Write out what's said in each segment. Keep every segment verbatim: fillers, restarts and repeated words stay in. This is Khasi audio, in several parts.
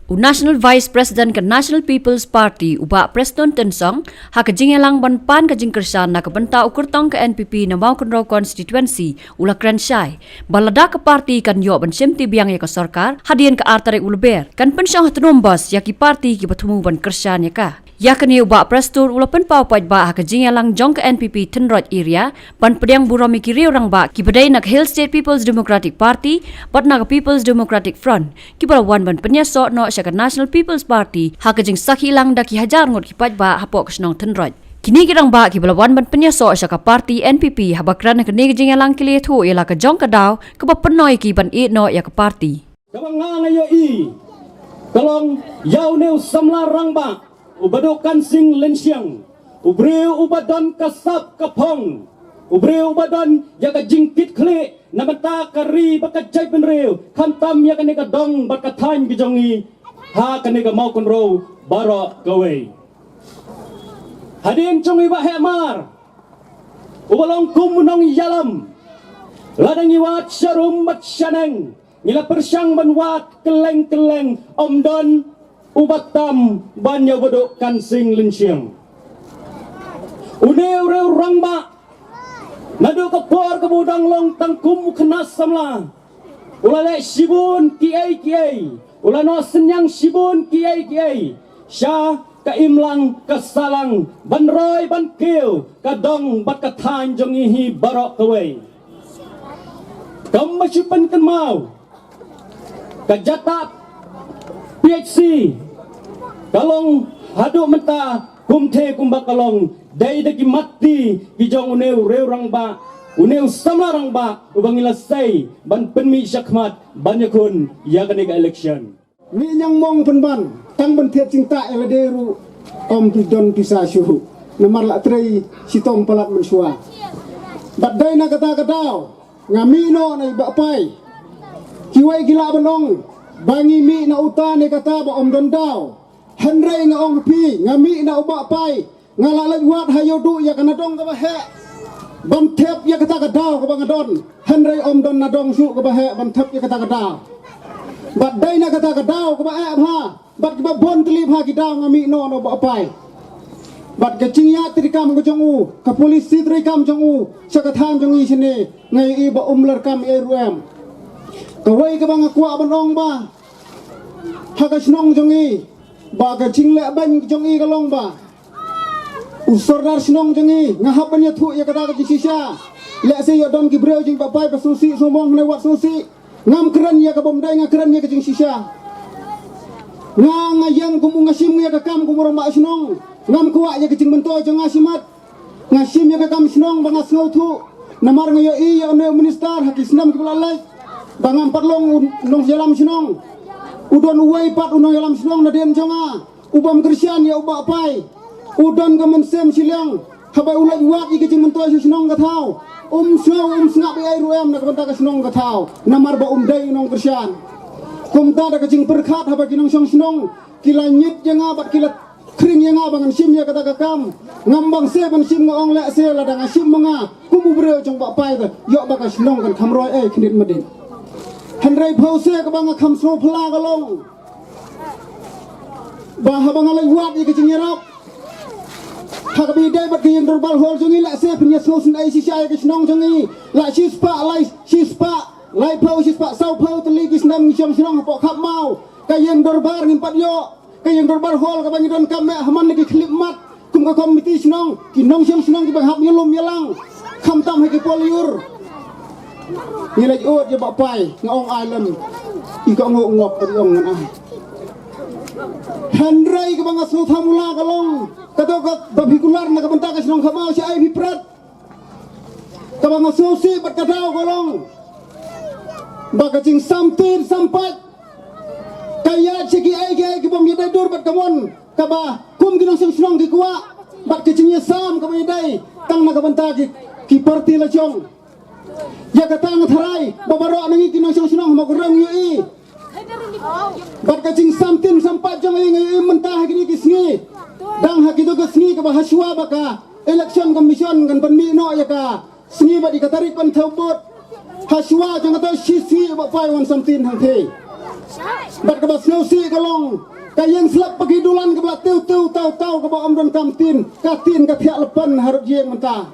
U National Vice President ka National People's Party, u Bah Prestone Tynsong, ha ka jingïalang ban pan ka jingkyrshan na ka bynta u kyrtong ka N P P na Mawkynrew Constituency, u la kren shai ba lada ka party kan ïoh ban shimti biang ïa ka sorkar hadien ka ar tarik u Lber, kan pynshong ha tnum bos ïa ki party kiba thmu ban kyrshan ïa ka. Ïa kane u Bah Prestone u la pynpaw paidbah ha ka jingïalang jong ka N P P Thynroit Area ban pdiang burom ïa ki riew rangbah kiba dei na ka Hill State People's Democratic Party bad na ka People's Democratic Front, kiba la wan ban pynïasoh noh sha ka National People's Party ha ka jingsakhi lang da ki hajar ngut ki paidbah hapoh ka shnong Thynroit. Kine ki rangbah kiba la wan ban pynïasoh sha ka party N P P, haba kren ha kane ka jingïalang, ki la ïathuh ïa la ka jong ka daw kaba pynnoh ïa ki ban ïeh noh ïa ka party. Kaba nga nga ïohi ka long ïa une u samla rangbah uba dei u Kansing Lynshiang, u briew uba don ka sap ka phong, u briew uba don ïa ka jingkitkhlieh na bynta ka ri bad ka jaitbynriew, khamtam ïa kane ka dong bad ka thaiñ ka jong ngi ha kane ka Mawkynrew baroh kawei. Hadien jong i Bah Hemar, uba long kum u nongïalam, lada ngi wad sharum bad shaneng, ngi la pyrshang ban wad kylleng kylleng, ym don uba tam ban ïa u Bah Kansing Lynshiang. Une u riew rangbah, naduh ka por kaba u dang long tang kum u khynnah samla, u la leh shibun kiei kiei, u la noh synñiang shibun kiei kiei sha ka imlang ka sahlang, ban roi ban kiew ka dong bad ka thaiñ jong ngi hi baroh kawei. Kam ba shu pynkynmaw, ka jaka P H C ka long haduh mynta kumta kumba ka long, dei da ki mat ti ki jong une u riew rangbah, une u samla rangbah uba ngi la sei ban pynmih shakhmat ban ïakhun ïa kane ka election. Mih ñiang mong pynban, tang ban thied jingtah ïa lade ruh ym pi don pisa shuh, namar la trei shitom palat mynshuwa. Bad dei na kata ka daw nga mih noh na i Bah Pai. Kiwei ki lah ban ong ba ngi mih na uta ne kata ba ym don daw. Hynrei nga ong ha phi, nga mih na u Bah Pai, nga la leit wad ha ïoh duh ïa ka nadong kaba heh ban thep ïa kata ka daw kaba nga don. Hynrei ym don nadong shuh kaba heh ban thep ïa kata ka daw. Bad dei na kata ka daw kaba eh bha bad kaba bun tylli bha ki daw, nga mih noh na u Bah Pai. Bad ka jingïaid treikam ka jong u, ka policy treikam jong u sha ka thaiñ jong ngi shane, nga ïohi ba um lyrkam ei ruh em. Kawei kaba nga kwah ban ong ba ha ka shnong jong ngi, ba ka jingleh beiñ jong ngi ka long ba u sordar shnong jong ngi, nga hap ban ïathuh ïa kata ka jingshisha. Lehse ïoh don ki briew jong i Bah Pai ba sngewsih sngewmong, hynrei wat sngewsih, ngam kren ïa ka bym dei, nga kren ïa ka jingshisha. Nga, nga ïeng kum u, nga shim ïa ka kam kum u rangbah shnong, ngam kwah ïa ka jingmyntoi jong nga shimet. Nga shim ïa ka kam shnong ba nga sngewthuh, namar nga ïohi ïa une u minister ha ki snem kiba la leit ba ngam pat long u nongïalam shnong. U don uwei pat u nongïalam shnong nadien jong nga, u bym kyrshan ïa u Bah Pai. U don ka mynsiem shiliang, haba u leit wad ïa ka jingmyntoi sha shnong ka thaw, um sngew um sngap ei ei ruh em na ka bynta ka shnong ka thaw, namar ba um dei u nongkyrshan. Kumta da ka jingpyrkhat haba ki nongshong shnong ki la ñiet ïa nga bad ki la khring ïa nga ba ngan shim ïa kata ka kam, ngam bang se ban shim, nga ong lehse lada nga shim ma nga kum u briew jong Bah Pai te, ïoh ba ka shnong kan kham roi ei khyndiat mdin. Hynrei phew se kaba nga kham sngewphylla ka long ba haba nga leit wad ïa ka jingïarap ha kaba ïadei bad ka ïing dorbar hall jong ngi, lehse phin ïa sngewsynei shisha ïa ka shnong jong ngi. La shispah lai, shispah laiphew, shispah sawphew tylli ki snem ngi shong shnong hapoh Khapmaw. Ka ïing dorbar ngim pat ïoh. Ka ïing dorbar hall kaba ngi donkam eh ha man la ki khyllipmat kum ka komiti shnong, ki nongshong shnong kiba hap ïalum ïalang, khamtam ha ki por lyiur. Ngi leit ud ïa Bah Pai, nga ong ai lem, i ka ngok ngok ka ong ngan ai. Hynrei kaba nga sngewthuh mula ka long, kato kaba phi kular na ka bynta ka shnong Khapmaw, shi ai phi pret. Kaba nga sngewsih bad ka daw ka long ba ka jingsam tin sam pait ka ïaid sha kiei kiei ki bym ïadei dur bad ka mon kaba kum ki nongshong shnong ki kwah, bad ka jingïasam kaba ïadei tang na ka bynta ki, ki parti la jong. Ïa kata nga tharai ba baroh na ngi ki nongshong shnong ha Mawkynrew ngi ïohi. Bad ka jingsam tin sam pait jong ngi, ngi ïohi mynta ha kine ki sngi, dang ha kito ki sngi kaba hashwa ba ka Election Commission kan pynmih noh ïa ka sngi bad ïa ka tarik ban thew vote. Hashwa jong kato shi sngi Bah Pai wan sam tin hangthie. Bad kaba sngewsih ka long, ka ïing slap ba ki dulan kaba la tiew tiew taw taw kaba ym don kam tin, ka tin ka thiah lepen harud ïing mynta.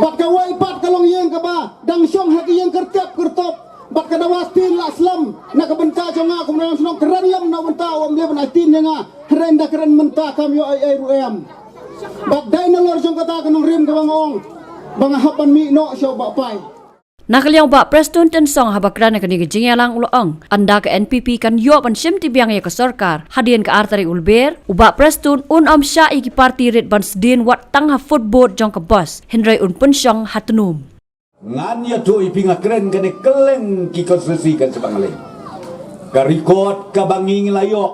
Bad kawei pat ka long ïing kaba dang shong ha ki ïing kyrtep kyrtop. Bad ka dawa tin la slem na ka bynta jong nga kum nongïalam shnong, kren lem na bynta u ym leh ban ai tin ïa nga. Hynrei ynda kren mynta kam ïoh ei ei ruh em. Bad dei nalor jong kata ka nongrim kaba nga ong ba nga hap ban mih noh sha u Bah Pai. Na ka liang u Bah Prestone Tynsong haba kren ha kane ka jingïalang u la ong, ynda ka N P P kan ïoh ban shim ti biang ïa ka sorkar hadien ka ar tarik u Lber, u Bah Prestone un ym shah ïa ki parti rit ban sdien wat tang ha footboard jong ka bos, hynrei un pynshong ha tnum. Ngan ïathuh ïa phi, nga kren kane kylleng ki constituency kan sa ba nga leh. Ka record kaba ngi ngi la ïoh,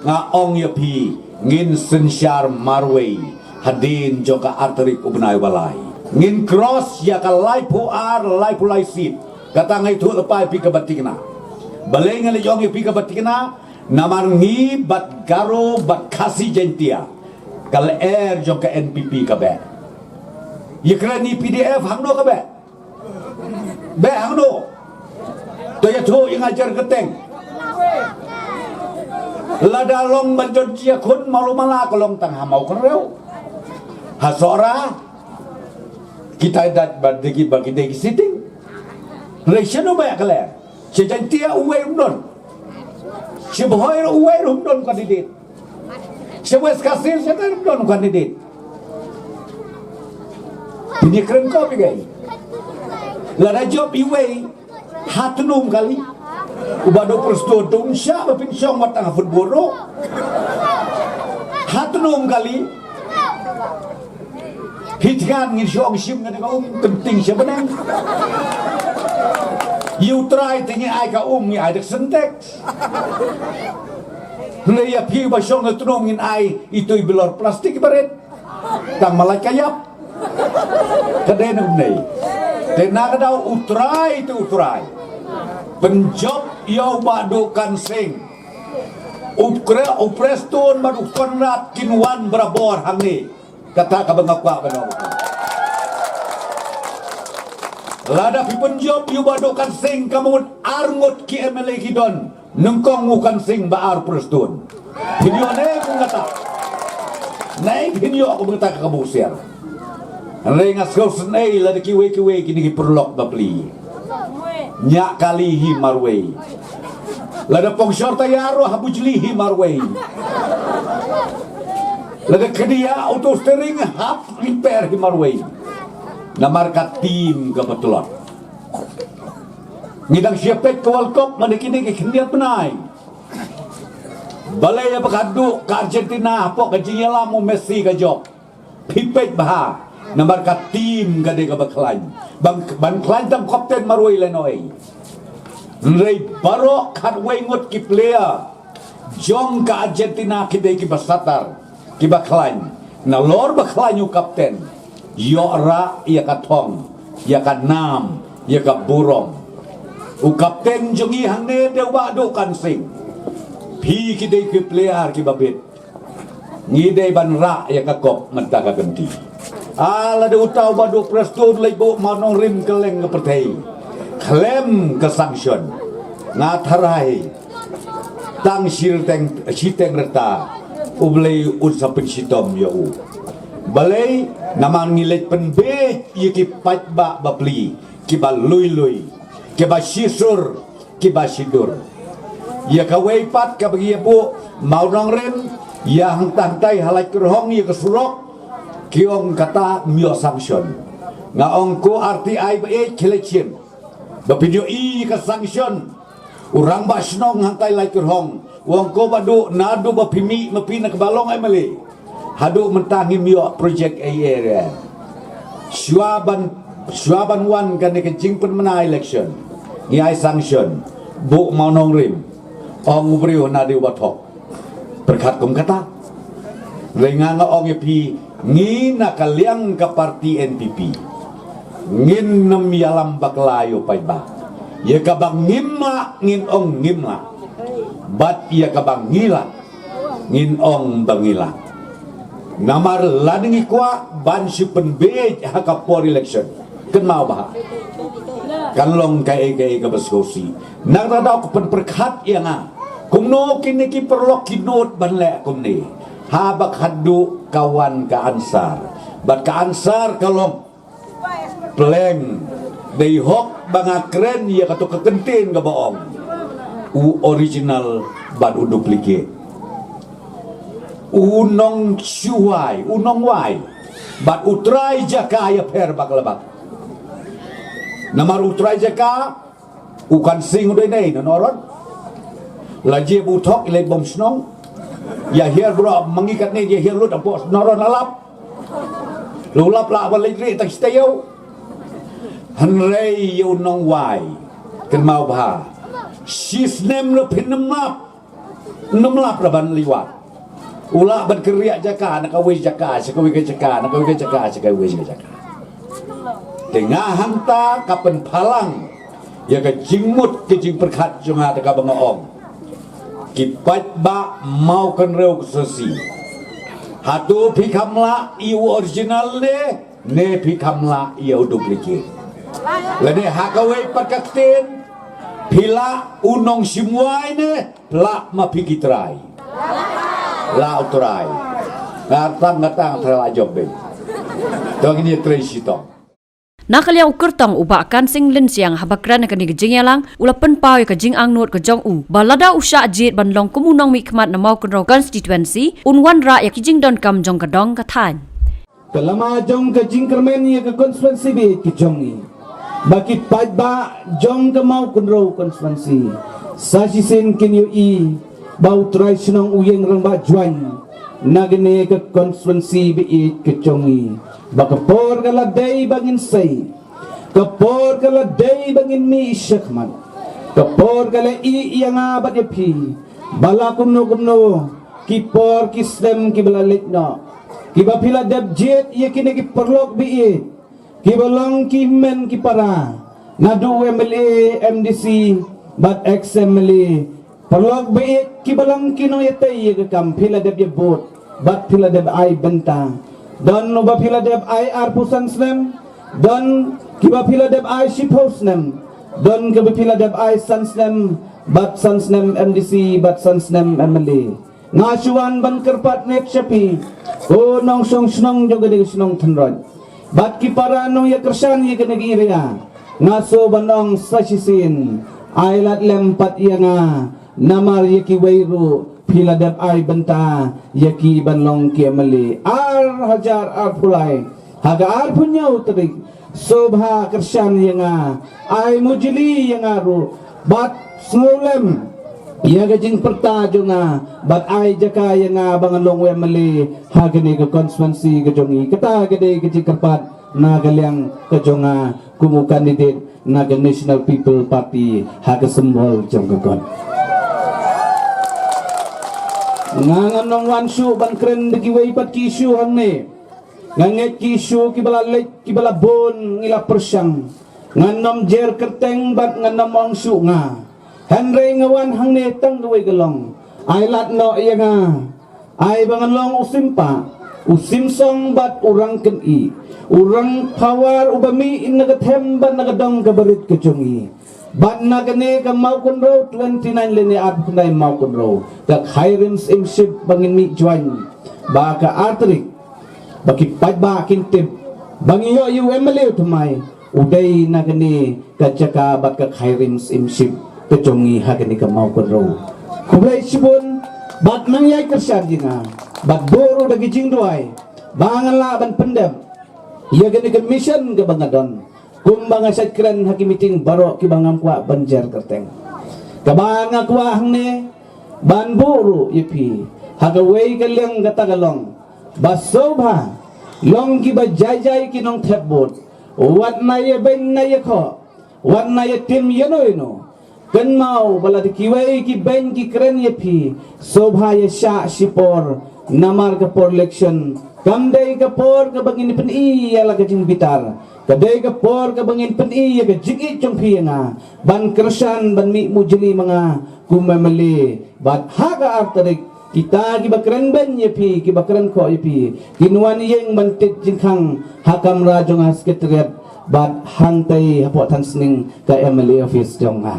nga ong ïa phi, ngin synshar marwei hadien jong ka ar tarik u bnai ba lai. Ngin cross ïa ka laiphew ar, laiphew lai seat. Kata nga ïathuh lypa ïa phi kaba thikna. Balei nga leit ong ïa phi kaba thikna? Namar ngi bad Garo bad Khasi Jaintia, ka lyer jong ka N P P ka beh. Ïa kren i P D F hangno ka beh? Beh hangno? To ïathuh ïa nga jer kyrteng. Lada long ban jot jia khun malu mala ka long tang ha Mawkynrew, ha Sohra. Kita dat ba dei ki, ba ki dei ki sitting. Hynrei shano beh ka lyer? Sha Jaintia uwei ruh ym don. Sha Bhoi ruh uwei ruh ym don candidate. Sha West Khasi Hills sha ruh ym don candidate. Pynïakren ko bigai. Lada jop iwei ha tnum kali. U Bah Duk Prestone, tnum sha ba pynshong wat tang ha football ruh. Ha tnum kali. Hi thngan ngin shong shim ngan ka um kynting sha bneng. Ïa U Trai te ngi ai ka um, ngi ai da ka Sintex. Hynrei ïa phi ba shong ha tnum ngin ai itu i bilor plastik i barit. Tang malai ka ïap. Ka dei na kumne. Te na ka daw U Trai te U Trai. Pynjop ïa u Bah Duk Kan Sing. U Kre-, u Prestone bad u Conrad kin wan barabor hangne. Kata kaba nga kwah ban ong. Lada phi pynjop ïa u Bah Duk Kan Sing, ka mut ar ngut ki M L A ki don, nyngkong u Kan Sing ba ar Prestone. Phin ïoh ne kum kata? Ne phin ïoh kum kata ka kaba husiar? Hynrei nga sngewsynei lada kiwei kiwei kine ki paralok ba plie. Ñiah kali hi marwei. Lada pongshor tayar ruh ha bujli hi marwei. Lada khyndiat auto steering hap repair hi marwei. Namar ka team kaba tlot. Ngi dang shu peit ka World Cup mynta kine ki khyndiat bnai. Balei ïa ba ka duk ka Argentina hapoh ka jingïalam u Messi ka jop? Phi peit bha, namar ka team ka dei kaba khlaiñ. Ban, ban khlaiñ tang kapten marwei lehnohei. Hynrei baroh khatwei ngut ki player jong ka Argentina ki dei kiba satar, kiba khlaiñ. Nalor ba khlaiñ u kapten, ïoh rah ïa ka thong, ïa ka nam, ïa ka burom. U kapten jong ngi hangne dei u Bah Duk Kan Sing. Phi ki dei ki player kiba bit. Ngi dei ban rah ïa ka kop mynta ka kynti. Ah, lada uta u Bah Duk Prestone leit buh mawnongrim kylleng ka pyrthei, khlem ka sanction, nga tharai tang shiteng, shiteng rta U Blei un sa pynshitom ïa u. Balei? Namar ngi leit pynbeit ïa ki paidbah bapli, kiba lui lui, kiba shisur, kiba shidur. Ïa kawei pat kaba ngi ïa buh mawnongrim, ïa hangta hangtai ha Laitkyrhong ïa ka surok, ki ong kata ym ïoh sanction. Nga ong ko R T I ba ïeit khie leit sien ba phin ïohi ïa ka sanction. U rangbah shnong hangtai Laitkyrhong u ong ko Bah Duk, naduh ba phi mih ma phi na kaba long M L A, haduh mynta ngim ïoh project ei ei re. Shuwa ban, shuwa ban wan kane ka jingpynmyntoi election, ngi ai sanction, buh mawnongrim. Ong u briew, na dei uba thok. Pyrkhat kum kata. Lei nga nga ong ïa phi, ngi na ka liang ka parti N P P ngin nym ïalam bakla ïa u paidbah. Ïa kaba ngim lah ngin ong ngim lah. Bad ïa kaba ngi lah ngin ong ba ngi lah. Namar lada ngi kwah ban shu pynbeit ha ka por election, kynmaw bha. Kan long kaei kaei kaba sngewsih. Nangta dau ka pynpyrkhat ïa nga, kumno kine ki paralok ki nud ban leh kumne. Haba khadduh ka wan ka answer, bad ka answer ka long pleng. Dei hok ba nga kren ïa kato ka kyntien kaba ong, u original bad u duplicate. U nongshuwai, u nongwai bad u trai jaka ïapher bak la bak. Namar u trai jaka u kan sing u dei nei na noron. La jia bu thok i leit bom shnong. Ïa hiar bro mangi katne ïa hiar lut apo noron la lap. Lu lap la ba leit ri tak stayau. Hynrei ïa u nongwai, kynmaw bha, shisnem la phin nym lap. Nym lap ra ban liwat. U lah ban kyrïah jaka na kawei jaka sha kawei ka jaka, na kawei ka jaka sha kawei ka jaka. Te nga hangta ka pynphalang ïa ka jingmut ka jingpyrkhat jong nga da kaba nga ong, ki paidbah Mawkynrew ka sasi. Hato phi kham lah ïa u original ne, ne phi kham lah ïa u duplicate? Lane ha kawei pat ka ktien, phi lah u nongshimwai ne, lah ma phi ki trai? Lah u trai. Ngatang ngatang trai la jop be. To ngin ïa trei shitong. Na ka liang u kyrtong u Bah Kansing Lynsiang haba kren ha kane ka jingïalang u la pynpaw ïa ka jingangnud ka jong u ba lada u shah jied ban long kum u nongmihkhmat na Mawkynrew constituency un wanrah ïa ki jingdonkam jong ka dong ka thaiñ. Ka lama jong ka jingkyrmen ïa ka constituency baieit ka jong ngi, ba ki paidbah jong ka Mawkynrew constituency sa shisien kin ïohi ba u trai shnong u ïeng rangbah jwaiñ na kane ka constituency baieit ka jong ngi. Ba ka por ka la dei ba ngin sei, ka por ka la dei ba ngin mih shakhmat, ka por ka la ïeh ïa nga bad ïa phi ba la kumno kumno ki por ki snem kiba la leit noh, kiba phi la dep jied ïa kine ki paralok baieit kiba long ki hynmen ki para, naduh u MLA, MDC bad ex MLA. Paralok baieit kiba long ki nongïatei ïa ka kam phi la dep ïa bud bad phi la dep ai bynta. Don uba phi la dep ai arphew san snem, don kiba phi la dep ai shiphew snem, don kiba phi la dep ai san snem bad san snem MDC bad san snem MLA. Nga shu wan ban kyrpad nep sha phi, ko nongshong shnong jong kane ka shnong Thynroit bad ki para nongïakyrshan ïa kane ka area. Nga shu ban ong sa shisien, ai lad lem pat ïa nga, namar ïa kiwei ruh phi la dep ai bynta ïa ki ban long ki MLA. Ar hajar arphew lai, ha ka arphew hynñiew tarik, sngewbha kyrshan ïa nga, ai mujli ïa nga ruh bad sngewlem ïa ka jingpyrta jong nga bad ai jaka ïa nga ba ngan long u MLA ha kane ka constituency ka jong ngi. Kata ka dei ka jingkyrpad na ka liang ka jong nga kum u candidate na ka National People Party ha ka symbol jong ka kot. Nga ngan nym wan shuh ban kren da kiwei pat ki issue hangne. Nga ngeit ki issue kiba la leit kiba la bun ngi la pyrshang. Ngan nym jer kyrteng bad ngan nym ong shuh nga. Hynrei nga wan hangne tang kawei ka long, ai lad noh ïa nga, ai ba ngan long u sim pah, u sim song bad u rang kynïeh, u rang power uba mih na ka them bad na ka dong kaba rit ka jong ngi. Bad na kane ka Mawkynrew twenty nine lane arphew khyndai Mawkynrew, ka Khyrim Syiemship ba ngin mih jwaiñ ba ka ar tarik, ba ki paidbah kin tip ba ngi ïoh ïa u MLA u thymmai u dei na kane ka jaka bad ka Khyrim Syiemship ka jong ngi ha kane ka Mawkynrew. Khublei shibun bad nang ïai kyrshan ïa nga bad buh ruh da ki jingduwai ba ngan lah ban pyndep ïa kane ka mission kaba nga don. Kumba nga shait kren ha ki meeting baroh kiba ngam kwah ban jer kyrteng, kaba nga kwah hangne ban buh ruh ïa phi ha kawei ka liang kata ka long ba sngewbha long kiba jai jai ki nongthep vote, wat na ïa beiñ na ïa khoh, wat na ïa tim ïa no ïa no. Kynmaw ba lada kiwei ki beiñ ki kren ïa phi, sngewbha ïa shah shipor, namar ka por election kam dei ka por kaba ngin pyni ïa la ka jingbitar, ka dei ka por kaba ngin pyni ïa ka jingïeit jong phi ïa nga ban kyrshan ban mih mujli ma nga kum MLA. Bad ha ka ar tarik kita kiba kren beiñ ïa phi, kiba kren khoh ïa phi, kin wan ïeng ban tied jingkhang ha kamra jong nga Secretariat. Bad hangtei hapoh thangsning ka M L A office jong nga.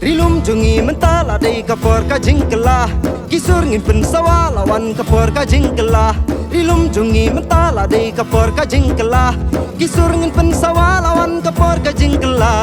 Ri lum jong ngi mynta la dei ka por ka jingkylla. Ki sur ngin pynsawa la wan ka por ka jingkylla. Ri lum jong ngi mynta la dei ka por ka jingkylla. Ki sur ngin pynsawa la wan ka por ka jingkylla.